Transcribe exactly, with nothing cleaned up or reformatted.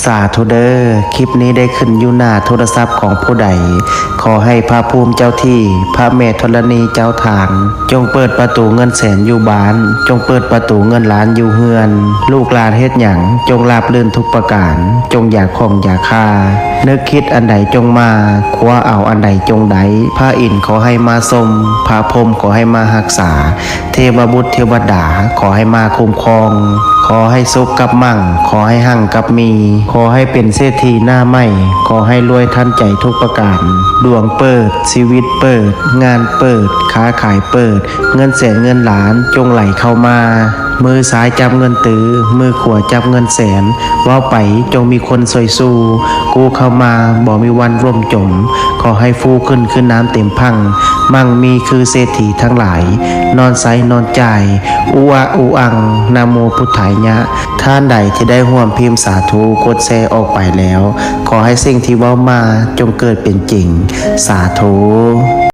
สาธุเด้อ คลิปนี้ได้ขึ้นอยู่หน้าโทรศัพท์ของผู้ใด ขอให้พระภูมิเจ้าที่ พระแม่ธรณีเจ้าทาง จงเปิดประตูเงินแสนอยู่บ้าน จงเปิดประตูเงินล้านอยู่เฮือน ลูกหลานเฮ็ดหยัง จงราบรื่นทุกประการ จงอย่าข้องอย่าคา นึกคิดอันใดจงมา คว้าเอาอันใดจงได้ พระอินทร์ขอให้มาทรง พระพรหมขอให้มารักษา เทวบุตรเทวดาขอให้มาคุ้มครอง ขอให้สุขกับมั่ง ขอให้หั่งกับมี ขอให้เป็นเศรษฐีหน้าใหม่ ขอให้รวยทันใจทุกประการ ดวงเปิด ชีวิตเปิด งานเปิด ค้าขายเปิด เงินแสนเงินล้านจงไหลเข้ามา มือซ้ายจับเงินตื้อ มือขวาจับเงินแสน เว้าไปจงมีคนซอยสู้ กู้เข้ามาบ่มีวันร่มจม ขอให้ฟูขึ้นคือน้ำเต็มพัง มั่งมีคือเศรษฐีทั้งหลาย นอนใสนอนจ่าย อุอะอุอัง นะโมพุทธายะ ท่านใดที่ได้ร่วมพิมพ์สาธุ กดแชร์ออกไปแล้ว ขอให้สิ่งที่เว้ามาจงเกิดเป็นจริง สาธุ